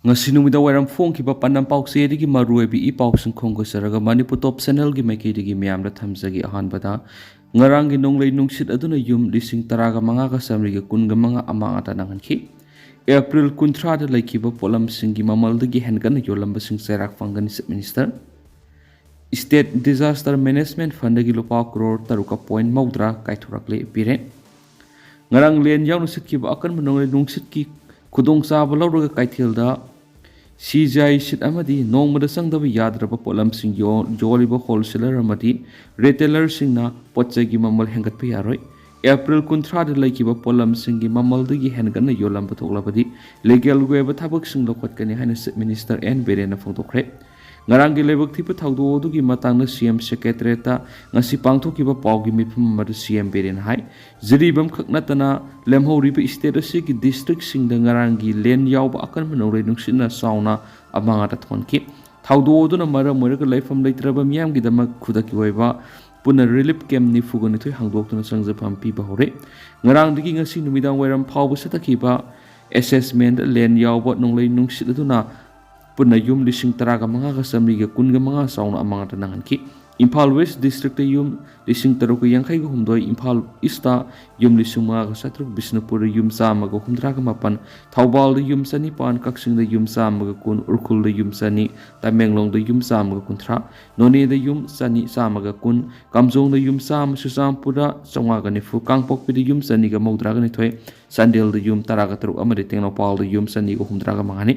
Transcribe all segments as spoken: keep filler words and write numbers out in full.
ꯉꯁꯤ ꯅꯨꯃꯤꯗꯥꯡ ꯋꯥꯏꯔꯝ ꯐꯣꯡꯈꯤꯕ ꯄꯥꯟꯗꯝ ꯄꯥꯎꯆꯦꯗꯒꯤ ꯃꯔꯨꯑꯣꯏꯕ ꯏ ꯄꯥꯎꯁꯤꯡ ꯈꯣꯝꯒꯠꯆꯔꯒ ꯃꯅꯤꯄꯨꯔ ꯇꯣꯞ ꯆꯦꯅꯦꯜꯒꯤ ꯃꯥꯏꯀꯩꯗꯒꯤ ꯃꯌꯥꯝꯗ ꯊꯝꯖꯒꯦ꯫ ꯑꯍꯥꯟꯕꯗ, ꯉꯔꯥꯡꯒꯤ ꯅꯣꯡꯂꯩ ꯅꯨꯡꯁꯤꯠ ꯑꯗꯨꯅ ꯌꯨꯝ ꯂꯤꯁꯤꯡ ꯇꯔꯥꯒ ꯃꯉꯥꯒ ꯆꯥꯃꯔꯤꯒ ꯀꯨꯟꯒ ꯃꯉꯥ ꯑꯃꯥꯡ ꯑꯇꯥ ꯅꯪꯍꯟꯈꯤ꯫ ꯑꯦꯄ꯭ꯔꯤꯜ ꯀꯨꯟꯊ꯭ꯔꯥꯗ ꯂꯩꯈꯤꯕ ꯄꯣꯠꯂꯝꯁꯤꯡꯒꯤ ꯃꯃꯜꯗꯒꯤ ꯍꯦꯟꯒꯠꯅ ꯌꯣꯜꯂꯝꯕꯁꯤꯡ ꯆꯩꯔꯥꯛ ꯐꯪꯒꯅꯤ, Chief Minister꯫ State Disaster Management Fundꯗꯒꯤ ꯂꯨꯄꯥ ꯀ꯭ꯔꯣꯔ ꯇꯔꯨꯛꯀ ꯄꯣꯏꯟ ꯃꯧꯗ꯭ꯔꯥ ꯀꯥꯏꯊꯣꯔꯛꯂꯦ, ꯄꯤꯔꯦ꯫ ꯉꯔꯥꯡ ꯂꯦꯟ ꯌꯥꯎꯅ ꯁꯤꯠꯈꯤꯕ ꯑꯀꯟꯕ ꯅꯣꯡꯂꯩ ꯅꯨꯡꯁꯤꯠꯀꯤ ꯈꯨꯗꯣꯡꯆꯥꯕ ꯂꯧꯔꯒ ꯀꯩꯊꯦꯜꯗ ꯁꯤꯖꯥꯏ ꯁꯤꯠ ꯑꯃꯗꯤ ꯅꯣꯡꯃꯗ ꯆꯪꯗꯕ ꯌꯥꯗ꯭ꯔꯕ ꯄꯣꯠꯂꯝꯁꯤꯡ ꯌꯣ-, ꯌꯣꯜꯂꯤꯕ wholesaler ꯑꯃꯗꯤ retailerꯁꯤꯡꯅ ꯄꯣꯠ ꯆꯩꯒꯤ ꯃꯃꯜ ꯍꯦꯟꯒꯠꯄ ꯌꯥꯔꯣꯏ꯫ ꯑꯦꯄ꯭ꯔꯤꯜ ꯀꯨꯟꯊ꯭ꯔꯥꯗ ꯂꯩꯈꯤꯕ ꯄꯣꯠꯂꯝꯁꯤꯡꯒꯤ ꯃꯃꯜꯗꯒꯤ ꯍꯦꯟꯒꯠꯅ ꯌꯣꯜꯂꯝꯕ ꯊꯣꯛꯂꯕꯗꯤ legalꯒꯤ ꯑꯣꯏꯕ ꯊꯕꯛꯁꯤꯡ ꯂꯧꯈꯠꯀꯅꯤ ꯍꯥꯏꯅ Chief Minister ꯑꯦꯟ ꯕꯤꯔꯦꯟꯅ ꯐꯣꯡꯗꯣꯛꯈ꯭ꯔꯦ꯫ ꯉꯔꯥꯡꯒꯤ ꯂꯥꯏꯕꯛ ꯊꯤꯕ ꯊꯧꯗꯣꯛ ꯑꯗꯨꯒꯤ ꯃꯇꯥꯡꯗ ꯁꯤ ꯑꯦꯝ ꯁꯦꯀ꯭ꯔꯦꯇꯔꯤꯌꯦꯠꯇ ꯉꯁꯤ ꯄꯥꯡꯊꯣꯛꯈꯤꯕ ꯄꯥꯎꯒꯤ ꯃꯤꯐꯝ ꯑꯃꯗ ꯁꯤ ꯑꯦꯝ ꯕꯤꯔꯦꯟꯅ ꯍꯥꯏ, ꯖꯤꯔꯤꯕꯥꯝ ꯈꯛ ꯅꯠꯇꯅ ꯂꯦꯝꯍꯧꯔꯤꯕ state ꯑꯁꯤꯒꯤ districtꯁꯤꯡꯗ ꯉꯔꯥꯡꯒꯤ ꯂꯦꯟ ꯌꯥꯎꯕ ꯑꯀꯟꯕ ꯅꯣꯡꯂꯩ ꯅꯨꯡꯁꯤꯠꯅ ꯆꯥꯎꯅ ꯑꯃꯥꯡ ꯑꯇꯥ ꯊꯣꯛꯍꯟꯈꯤ꯫ ꯊꯧꯗꯣꯛ ꯑꯗꯨꯅ ꯃꯔꯝ ꯑꯣꯏꯔꯒ ꯂꯩꯐꯝ ꯂꯩꯇ꯭ꯔꯕ ꯃꯤꯌꯥꯝꯒꯤꯗꯃꯛ ꯈꯨꯗꯛꯀꯤ ꯑꯣꯏꯕ ꯄꯨꯟꯅ relief camp ꯅꯤꯐꯨꯒ ꯅꯤꯊꯣꯏ ꯍꯥꯡꯗꯣꯛꯇꯨꯅ ꯆꯪꯖꯐꯝ ꯄꯤꯕ ꯍꯧꯔꯦ꯫ ꯉꯔꯥꯡꯗꯒꯤ ꯉꯁꯤ ꯅꯨꯃꯤꯗꯥꯡ ꯋꯥꯏꯔꯝ ꯐꯥꯎꯕ ꯆꯠꯊꯈꯤꯕ assessment ꯂꯦꯟ ꯌꯥꯎꯕ ꯅꯣꯡꯂꯩ ꯅꯨꯡꯁꯤꯠ ꯑꯗꯨꯅ ꯄꯨꯟꯅ ꯌꯨꯝ ꯂꯤꯁꯤꯡ ꯇꯔꯥꯒ ꯃꯉꯥꯒ ꯆꯥꯃꯔꯤꯒ ꯀꯨꯟꯒ ꯃꯉꯥ ꯆꯥꯎꯅ ꯑꯃꯥꯡ ꯑꯇꯥ ꯅꯪꯍꯟꯈꯤ꯫ ꯏꯝꯐꯥꯜ West districtꯇ ꯌꯨꯝ ꯂꯤꯁꯤꯡ ꯇꯔꯨꯛꯀ ꯌꯥꯡꯈꯩꯒ ꯍꯨꯝꯗꯣꯏ, ꯏꯝꯐꯥꯜ Eastꯇ ꯌꯨꯝ ꯂꯤꯁꯤꯡ ꯃꯉꯥꯒ ꯆꯥꯇ꯭ꯔꯨꯛ, ꯕꯤꯁꯅꯨꯄꯨꯔꯗ ꯌꯨꯝ ꯆꯥꯝꯃꯒ ꯍꯨꯝꯗ꯭ꯔꯥꯒ ꯃꯥꯄꯟ, ꯊꯧꯕꯥꯜꯗ ꯌꯨꯝ ꯆꯅꯤꯄꯥꯟ, ꯀꯛꯆꯤꯡꯗ ꯌꯨꯝ ꯆꯥꯝꯃꯒ ꯀꯨꯟ, ꯎꯈ꯭ꯔꯨꯜꯗ ꯌꯨꯝ ꯆꯅꯤ, ꯇꯃꯦꯡꯂꯣꯡꯗ ꯌꯨꯝ ꯆꯥꯝꯃꯒ ꯀꯨꯟꯊ꯭ꯔꯥ, ꯅꯣꯅꯦꯗ ꯌꯨꯝ ꯆꯅꯤ, ꯆꯥꯝꯃꯒ ꯀꯨꯟ, ꯀꯥꯝꯖꯣꯡꯗ ꯌꯨꯝ ꯆꯥꯝꯃ, ꯆꯨꯔꯆꯥꯟꯄꯨꯔꯗ ꯆꯥꯝꯃꯉꯥꯒ ꯅꯤꯐꯨ, ꯀꯥꯡꯄꯣꯛꯄꯤꯗ ꯌꯨꯝ ꯆꯅꯤꯒ ꯃꯧꯗ꯭ꯔꯥꯒ ꯅꯤꯊꯣꯏ, ꯆꯥꯟꯗꯦꯜꯗ ꯌꯨꯝ ꯇꯔꯥꯒ ꯇꯔꯨꯛ ꯑꯃꯗꯤ ꯇꯦꯡꯅꯧꯄꯜꯗ ꯌꯨꯝ ꯆꯅꯤꯒ ꯍꯨꯝꯗ꯭ꯔꯥꯒ ꯃꯉꯥꯅꯤ꯫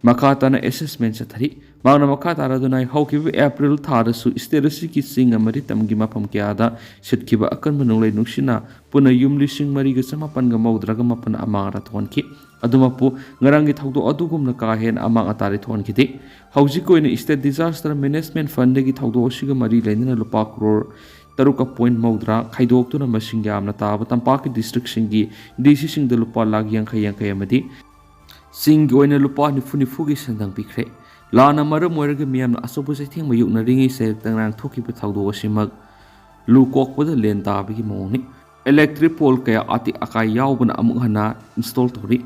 ꯃꯈꯥ ꯇꯥꯅ assessment ꯆꯠꯊꯔꯤ꯫ ꯃꯍꯥꯛꯅ ꯃꯈꯥ ꯇꯥꯔꯗꯨꯅ ꯍꯧꯈꯤꯕ ꯑꯦꯄ꯭ꯔꯤꯜ ꯊꯥꯗꯁꯨ state ꯑꯁꯤꯒꯤ ꯆꯤꯡ ꯑꯃꯗꯤ ꯇꯝꯒꯤ ꯃꯐꯝ ꯀꯌꯥꯗ ꯁꯤꯠꯈꯤꯕ ꯑꯀꯟꯕ ꯅꯣꯡꯂꯩ ꯅꯨꯡꯁꯤꯠꯅ ꯄꯨꯟꯅ ꯌꯨꯝ ꯂꯤꯁꯤꯡ ꯃꯔꯤꯒ ꯆꯃꯥꯄꯟꯒ ꯃꯧꯗ꯭ꯔꯥꯒ ꯃꯥꯄꯟ ꯑꯃꯥꯡ ꯑꯇꯥ ꯊꯣꯛꯍꯟꯈꯤ꯫ ꯑꯗꯨꯃꯛꯄꯨ ꯉꯔꯥꯡꯒꯤ ꯊꯧꯗꯣꯛ ꯑꯗꯨꯒꯨꯝꯅ ꯀꯥ ꯍꯦꯟꯅ ꯑꯃꯥꯡ ꯑꯇꯥꯗꯤ ꯊꯣꯛꯍꯟꯈꯤꯗꯦ꯫ ꯍꯧꯖꯤꯛꯀꯤ ꯑꯣꯏꯅ State Disaster Management Fundꯗꯒꯤ ꯊꯧꯗꯣꯛ ꯑꯁꯤꯒ ꯃꯔꯤ ꯂꯩꯅꯅ ꯂꯨꯄꯥ ꯀ꯭ꯔꯣꯔ ꯇꯔꯨꯛꯀ ꯄꯣꯏꯟ ꯃꯧꯗ꯭ꯔꯥ ꯈꯥꯏꯗꯣꯛꯇꯨꯅ ꯃꯁꯤꯡ ꯌꯥꯝꯅ ꯇꯥꯕ ꯇꯝꯄꯥꯛꯀꯤ districtꯁꯤꯡꯒꯤ DCꯁꯤꯡꯗ ꯂꯨꯄꯥ ꯂꯥꯈ ꯌꯥꯡꯈꯩ ꯌꯥꯡꯈꯩ ꯑꯃꯗꯤ ꯆꯤꯡꯒꯤ ꯑꯣꯏꯅ ꯂꯨꯄꯥ ꯅꯤꯐꯨ ꯅꯤꯐꯨꯒꯤ ꯁꯦꯟꯗꯪ ꯄꯤꯈ꯭ꯔꯦ꯫ ꯂꯥꯟꯅ ꯃꯔꯝ ꯑꯣꯏꯔꯒ ꯃꯤꯌꯥꯝꯅ ꯑꯆꯧꯕ ꯆꯩꯊꯦꯡ ꯃꯥꯌꯣꯛꯅꯔꯤꯉꯩ ꯁꯦꯔꯦꯞ ꯇꯪꯔꯥꯡ ꯊꯣꯛꯈꯤꯕ ꯊꯧꯗꯣꯛ ꯑꯁꯤꯃꯛ ꯂꯨ ꯀꯣꯛꯄꯗ ꯂꯦꯟ ꯇꯥꯕꯒꯤ ꯃꯑꯣꯡꯅꯤ꯫ Electric pole ꯀꯌꯥ ꯑꯇꯦꯛ ꯑꯀꯥꯏ ꯌꯥꯎꯕꯅ ꯑꯃꯨꯛ ꯍꯟꯅ install ꯇꯧꯔꯤ꯫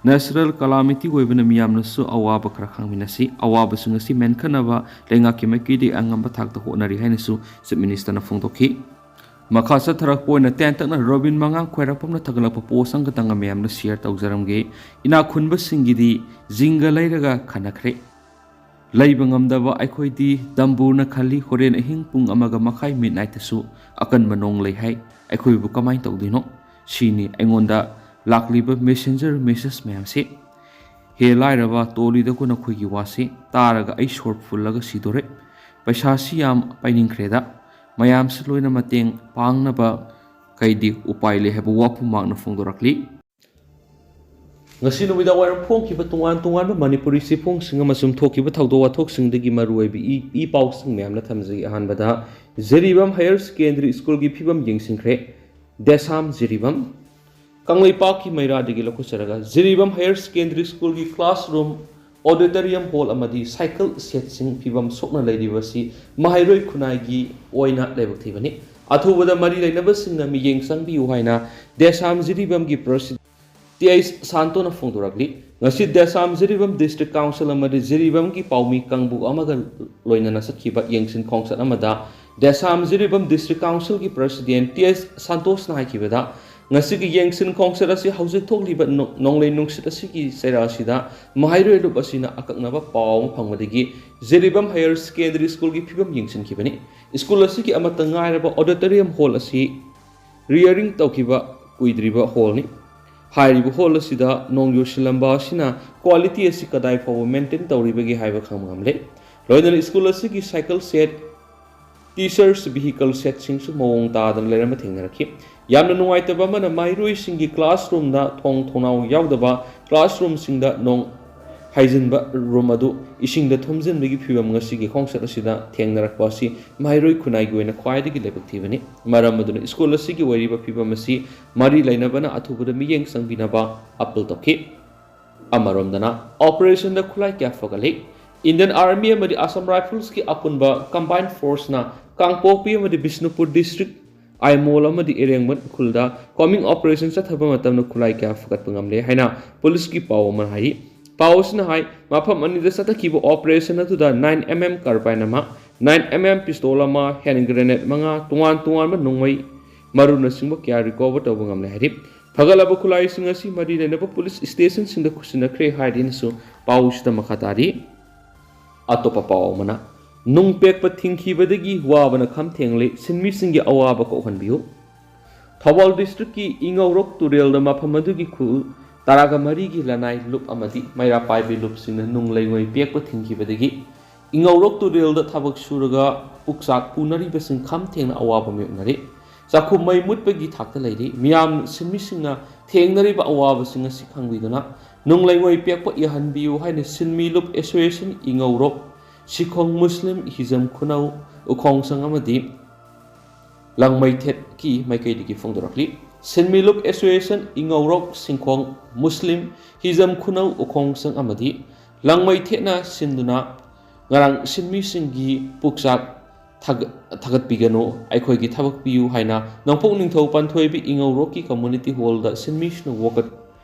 Natural calamity ꯑꯣꯏꯕꯅ ꯃꯤꯌꯥꯝꯅꯁꯨ ꯑꯋꯥꯕ ꯈꯔ ꯈꯥꯡꯃꯤꯟꯅꯁꯤ꯫ ꯑꯋꯥꯕꯁꯤꯡ ꯑꯁꯤ ꯃꯦꯟꯈꯠꯅꯕ ꯂꯩꯉꯥꯛꯀꯤ ꯃꯥꯏꯀꯩꯗꯒꯤ ꯑꯉꯝꯕ ꯊꯥꯛꯇ ꯍꯣꯠꯅꯔꯤ ꯍꯥꯏꯅꯁꯨ Chief Minister ꯅ ꯐꯣꯡꯗꯣꯛꯈꯤ꯫ ꯃꯈꯥ ꯆꯠꯊꯔꯛꯄ ꯑꯣꯏꯅ ꯇꯦꯟꯇꯛꯅ ꯔꯣꯕꯤꯟ ꯃꯉꯥꯡ ꯈ꯭ꯋꯥꯏꯔꯥꯛꯄꯝꯅ ꯊꯥꯒꯠꯂꯛꯄ post ꯑꯃꯈꯛꯇꯪꯒ ꯃꯌꯥꯝꯅ share ꯇꯧꯖꯔꯝꯒꯦ꯫ ꯏꯅꯥꯛ ꯈꯨꯟꯕꯁꯤꯡꯒꯤꯗꯤ ꯖꯤꯡꯒ ꯂꯩꯔꯒ ꯈꯟꯅꯈ꯭ꯔꯦ꯫ ꯂꯩꯕ ꯉꯝꯗꯕ ꯑꯩꯈꯣꯏꯗꯤ ꯗꯝꯕꯨꯔꯅ ꯈꯜꯂꯤ, ꯍꯣꯔꯦꯟ ꯑꯍꯤꯡ ꯄꯨꯡ ꯑꯃꯒ ꯃꯈꯥꯏ midnight ꯇꯁꯨ ꯑꯀꯟꯕ ꯅꯣꯡ ꯂꯩ ꯍꯥꯏ꯫ ꯑꯩꯈꯣꯏꯕꯨ ꯀꯃꯥꯏꯅ ꯇꯧꯗꯣꯏꯅꯣ? ꯁꯤꯅꯤ ꯑꯩꯉꯣꯟꯗ ꯂꯥꯛꯂꯤꯕ messenger message ꯃꯌꯥꯝꯁꯤ꯫ ꯍꯦ ꯂꯥꯏꯔꯕ, ꯇꯣꯜꯂꯤꯗꯀꯣ ꯅꯈꯣꯏꯒꯤ ꯋꯥꯁꯤ꯫ ꯇꯥꯔꯒ ꯑꯩ ꯁꯣꯔ ꯐꯨꯜꯂꯒ ꯁꯤꯗꯣꯔꯦ꯫ ꯄꯩꯁꯥꯁꯤ ꯌꯥꯝ ꯄꯥꯏꯅꯤꯡꯈ꯭ꯔꯦꯗ꯫ ꯃꯌꯥꯝꯁꯤ ꯂꯣꯏꯅ ꯃꯇꯦꯡ ꯄꯥꯡꯅꯕ ꯀꯩꯗꯤ ꯎꯄꯥꯏ ꯂꯩ ꯍꯥꯏꯕ ꯋꯥꯐꯝ ꯃꯍꯥꯛꯅ ꯐꯣꯡꯗꯣꯔꯛꯂꯤ꯫ ꯉꯁꯤ ꯅꯨꯃꯤꯗꯥꯡ ꯋꯥꯏꯔꯝ ꯐꯣꯡꯈꯤꯕ ꯇꯣꯉꯥꯟ ꯇꯣꯉꯥꯟꯕ ꯃꯅꯤꯄꯨꯔꯤ ꯆꯦꯐꯣꯡꯁꯤꯡ ꯑꯃꯁꯨꯡ ꯊꯣꯛꯈꯤꯕ ꯊꯧꯗꯣꯛ ꯋꯥꯊꯣꯛꯁꯤꯡꯗꯒꯤ ꯃꯔꯨꯑꯣꯏꯕ ꯏ, ꯏ ꯄꯥꯎꯁꯤꯡ ꯃꯌꯥꯝꯅ ꯊꯝꯖꯒꯦ꯫ ꯑꯍꯥꯟꯕꯗ, ꯖꯤꯔꯤꯕꯥꯝ Higher Secondary School ꯒꯤ ꯐꯤꯕꯝ ꯌꯦꯡꯁꯤꯟꯈ꯭ꯔꯦ꯫ ꯗꯦꯁꯥꯝ ꯖꯤꯔꯤꯕꯥꯝ꯫ ꯀꯪꯂꯩꯄꯥꯛꯀꯤ ꯃꯩꯔꯥꯗꯒꯤ ꯂꯧꯈꯠꯆꯔꯒ, ꯖꯤꯔꯤꯕꯥꯝ Higher Secondary School ꯒꯤ classroom, auditorium hall ꯑꯃꯗꯤ cycle shed ꯁꯤꯡ ꯐꯤꯕꯝ ꯁꯣꯛꯅ ꯂꯩꯔꯤꯕ ꯑꯁꯤ ꯃꯍꯩꯔꯣꯏ ꯈꯨꯟꯅꯥꯏꯒꯤ ꯑꯣꯏꯅ ꯂꯥꯏꯕꯛ ꯊꯤꯕꯅꯤ꯫ ꯑꯊꯨꯕꯗ ꯃꯔꯤ ꯂꯩꯅꯕꯁꯤꯡꯅ ꯃꯤꯠꯌꯦꯡ ꯆꯪꯕꯤꯌꯨ ꯍꯥꯏꯅ ꯗꯦꯁꯥꯝ ꯖꯤꯔꯤꯕꯥꯝꯒꯤ President ꯇꯤ ꯑꯩꯆ ꯁꯥꯟꯇꯣꯅ ꯐꯣꯡꯗꯣꯔꯛꯂꯤ꯫ ꯉꯁꯤ ꯗꯦꯁꯥꯝ ꯖꯤꯔꯤꯕꯥꯝ District Council ꯑꯃꯗꯤ ꯖꯤꯔꯤꯕꯥꯝꯒꯤ ꯄꯥꯎꯃꯤ ꯀꯥꯡꯕꯨ ꯑꯃꯒ ꯂꯣꯏꯅꯅ ꯆꯠꯈꯤꯕ ꯌꯦꯡꯁꯤꯟ ꯈꯣꯡꯆꯠ ꯑꯃꯗ ꯗꯦꯁꯥꯝ ꯖꯤꯔꯤꯕꯥꯝ District Council ꯒꯤ President ꯇꯤ ꯑꯩꯆ ꯁꯥꯟꯇꯣꯁꯅ ꯍꯥꯏꯈꯤꯕꯗ, ꯉꯁꯤꯒꯤ ꯌꯦꯡꯁꯤꯟ ꯈꯣꯡꯆꯠ ꯑꯁꯤ ꯍꯧꯖꯤꯛ ꯊꯣꯛꯂꯤꯕ ꯅꯣ-, ꯅꯣꯡꯂꯩ ꯅꯨꯡꯁꯤꯠ ꯑꯁꯤꯒꯤ ꯆꯩꯔꯥꯛ ꯑꯁꯤꯗ ꯃꯍꯩꯔꯣꯏ ꯂꯨꯞ ꯑꯁꯤꯅ ꯑꯀꯛꯅꯕ ꯄꯥꯎ ꯑꯃ ꯐꯪꯕꯗꯒꯤ ꯖꯤꯔꯤꯕꯥꯝ Higher Secondary School ꯒꯤ ꯐꯤꯕꯝ ꯌꯦꯡꯁꯤꯟꯈꯤꯕꯅꯤ꯫ School ꯑꯁꯤꯒꯤ ꯑꯃꯠꯇ ꯉꯥꯏꯔꯕ auditorium hall ꯑꯁꯤ rearing ꯇꯧꯈꯤꯕ ꯀꯨꯏꯗ꯭ꯔꯤꯕ hall ꯅꯤ꯫ ꯍꯥꯏꯔꯤꯕ hall ꯑꯁꯤꯗ ꯅꯣꯡ ꯌꯨꯁꯤꯜꯂꯝꯕ ꯑꯁꯤꯅ quality ꯑꯁꯤ ꯀꯗꯥꯏ ꯐꯥꯎꯕ maintain ꯇꯧꯔꯤꯕꯒꯦ ꯍꯥꯏꯕ ꯈꯪꯕ ꯉꯝꯂꯦ꯫ ꯂꯣꯏꯅꯅ school ꯑꯁꯤꯒꯤ cycle shed, teachers vehicle shed ꯁꯤꯡꯁꯨ ꯃꯑꯣꯡ ꯇꯥꯗꯅ ꯂꯩꯔꯝꯕ ꯊꯦꯡꯅꯔꯛꯈꯤ꯫ ꯌꯥꯝꯅ ꯅꯨꯡꯉꯥꯏꯇꯕ ꯑꯃꯅ, ꯃꯍꯩꯔꯣꯏꯁꯤꯡꯒꯤ classroom ꯗ ꯊꯣꯡ ꯊꯣꯡꯅꯥꯎ ꯌꯥꯎꯗꯕ classroom ꯁꯤꯡꯗ ꯅꯣꯡ ꯍꯥꯏꯖꯤꯟꯕ room ꯑꯗꯨ ꯏꯁꯤꯡꯗ ꯊꯨꯝꯖꯤꯟꯕꯒꯤ ꯐꯤꯕꯝ ꯉꯁꯤꯒꯤ ꯈꯣꯡꯆꯠ ꯑꯁꯤꯗ ꯊꯦꯡꯅꯔꯛꯄ ꯑꯁꯤ ꯃꯍꯩꯔꯣꯏ ꯈꯨꯟꯅꯥꯏꯒꯤ ꯑꯣꯏꯅ ꯈ꯭ꯋꯥꯏꯗꯒꯤ ꯂꯥꯏꯕꯛ ꯊꯤꯕꯅꯤ꯫ ꯃꯔꯝ ꯑꯗꯨꯅ school ꯑꯁꯤꯒꯤ ꯑꯣꯏꯔꯤꯕ ꯐꯤꯕꯝ ꯑꯁꯤ ꯃꯔꯤ ꯂꯩꯅꯕꯅ ꯑꯊꯨꯕꯗ ꯃꯤꯠꯌꯦꯡ ꯆꯪꯕꯤꯅꯕ appeal ꯇꯧꯈꯤ꯫ ꯑꯃꯔꯣꯝꯗꯅ, operation ꯗ ꯈꯨꯠꯂꯥꯏ ꯀꯌꯥ ꯐꯒꯠꯂꯤ꯫ Indian Army ꯑꯃꯗꯤ Assam Rifles ꯀꯤ ꯑꯄꯨꯟꯕ combined force ꯅ ꯀꯥꯡꯄꯣꯛꯄꯤ ꯑꯃꯗꯤ ꯕꯤꯁꯅꯨꯄꯨꯔ district ꯑꯥꯏꯃꯣꯜ ꯑꯃꯗꯤ ꯏꯔꯦꯡꯕꯟ ꯎꯈ꯭ꯔꯨꯜꯗ combing operation ꯆꯠꯊꯕ ꯃꯇꯝꯗ ꯈꯨꯠꯂꯥꯏ ꯀꯌꯥ ꯐꯒꯠꯄ ꯉꯝꯂꯦ ꯍꯥꯏꯅ ꯄꯨꯂꯤꯁꯀꯤ ꯄꯥꯎ ꯑꯃꯅ ꯍꯥꯏꯔꯤ꯫ ꯄꯥꯎ ꯑꯁꯤꯅ ꯍꯥꯏ, ꯃꯐꯝ ꯑꯅꯤꯗ ꯆꯠꯊꯈꯤꯕ operation ꯑꯗꯨꯗ nine M M carbine ꯑꯃ, nine M M pistol ꯑꯃ, hand grenade ꯃꯉꯥ, ꯇꯣꯉꯥꯟ ꯇꯣꯉꯥꯟꯕ ꯅꯣꯡꯃꯩ ꯃꯔꯨꯅꯆꯤꯡꯕ ꯀꯌꯥ recover ꯇꯧꯕ ꯉꯝꯂꯦ ꯍꯥꯏꯔꯤ꯫ ꯐꯒꯠꯂꯕ ꯈꯨꯠꯂꯥꯏꯁꯤꯡ ꯑꯁꯤ ꯃꯔꯤ ꯂꯩꯅꯕ ꯄꯨꯂꯤꯁ stationꯁꯤꯡꯗ ꯈꯨꯠꯁꯤꯟꯅꯈ꯭ꯔꯦ ꯍꯥꯏꯔꯤꯅꯁꯨ ꯄꯥꯎꯁꯤꯗ ꯃꯈꯥ ꯇꯥꯔꯤ꯫ ꯑꯇꯣꯞꯄ ꯄꯥꯎ ꯑꯃꯅ, ꯅꯨꯡ ꯄꯦꯛꯄ ꯊꯤꯡꯈꯤꯕꯗꯒꯤ ꯋꯥꯕꯅ ꯈꯝ ꯊꯦꯡꯂꯦ, ꯁꯤꯟꯃꯤꯁꯤꯡꯒꯤ ꯑꯋꯥꯕ ꯀꯣꯛꯍꯟꯕꯤꯌꯨ꯫ ꯊꯧꯕꯥꯜ districtꯀꯤ ꯏꯉꯧꯔꯣꯛ ꯇꯨꯔꯦꯜꯗ ꯃꯐꯝ ꯑꯗꯨꯒꯤ ꯈꯨꯜ ꯇꯔꯥꯒ ꯃꯔꯤꯒꯤ ꯂꯅꯥꯏ ꯂꯨꯞ ꯑꯃꯗꯤ ꯃꯩꯔꯥ ꯄꯥꯏꯕꯤ ꯂꯨꯞꯁꯤꯡꯅ ꯅꯨꯡ ꯂꯩꯉꯣꯏ ꯄꯦꯛꯄ ꯊꯤꯡꯈꯤꯕꯗꯒꯤ ꯏꯉꯧꯔꯣꯛ ꯇꯨꯔꯦꯜꯗ ꯊꯕꯛ ꯁꯨꯔꯒ ꯄꯨꯛꯆꯥꯛ ꯄꯨꯅꯔꯤꯕꯁꯤꯡ ꯈꯝ ꯊꯦꯡꯅ ꯑꯋꯥꯕ ꯃꯥꯌꯣꯛꯅꯔꯤ꯫ ꯆꯥꯛꯈꯨꯝ ꯃꯩ ꯃꯨꯠꯄꯒꯤ ꯊꯥꯛꯇ ꯂꯩꯔꯤ꯫ ꯃꯤꯌꯥꯝ ꯁꯤꯟꯃꯤꯁꯤꯡꯅ ꯊꯦꯡꯅꯔꯤꯕ ꯑꯋꯥꯕꯁꯤꯡ ꯑꯁꯤ ꯈꯪꯕꯤꯗꯨꯅ ꯅꯨꯡ ꯂꯩꯉꯣꯏ ꯄꯦꯛꯄ ꯌꯥꯍꯟꯕꯤꯌꯨ ꯍꯥꯏꯅ ꯁꯤꯟꯃꯤ ꯂꯨꯞ association ꯏꯉꯧꯔꯣꯛ, ꯁꯤꯈꯣꯡ ꯃꯨꯁꯂꯤꯝ ꯍꯤꯖꯝ ꯈꯨꯅꯧ ꯎꯈꯣꯡꯁꯪ ꯑꯃꯗꯤ ꯂꯪꯃꯩꯊꯦꯠꯀꯤ ꯃꯥꯏꯀꯩꯗꯒꯤ ꯐꯣꯡꯗꯣꯔꯛꯂꯤ꯫ ꯁꯤꯟꯃꯤ ꯂꯨꯞ association ꯏꯉꯧꯔꯣꯛ ꯁꯤꯡꯈꯣꯡ ꯃꯨꯁꯂꯤꯝ ꯍꯤꯖꯝ ꯈꯨꯅꯧ ꯎꯈꯣꯡꯁꯪ ꯑꯃꯗꯤ ꯂꯪꯃꯩꯊꯦꯠꯅ ꯁꯤꯟꯗꯨꯅ ꯉꯔꯥꯡ ꯁꯤꯟꯃꯤꯁꯤꯡꯒꯤ ꯄꯨꯛꯆꯥꯛ ꯊꯥꯒ-, ꯊꯥꯒꯠꯄꯤꯒꯅꯨ, ꯑꯩꯈꯣꯏꯒꯤ ꯊꯕꯛ ꯄꯤꯌꯨ ꯍꯥꯏꯅ ꯅꯣꯡꯄꯣꯛ ꯅꯤꯡꯊꯧ ꯄꯥꯟꯊꯣꯏꯕꯤ ꯏꯉꯧꯔꯣꯛꯀꯤ community hallꯗ ꯁꯤꯟꯃꯤꯁꯤꯡꯅ ꯋꯥꯀꯠ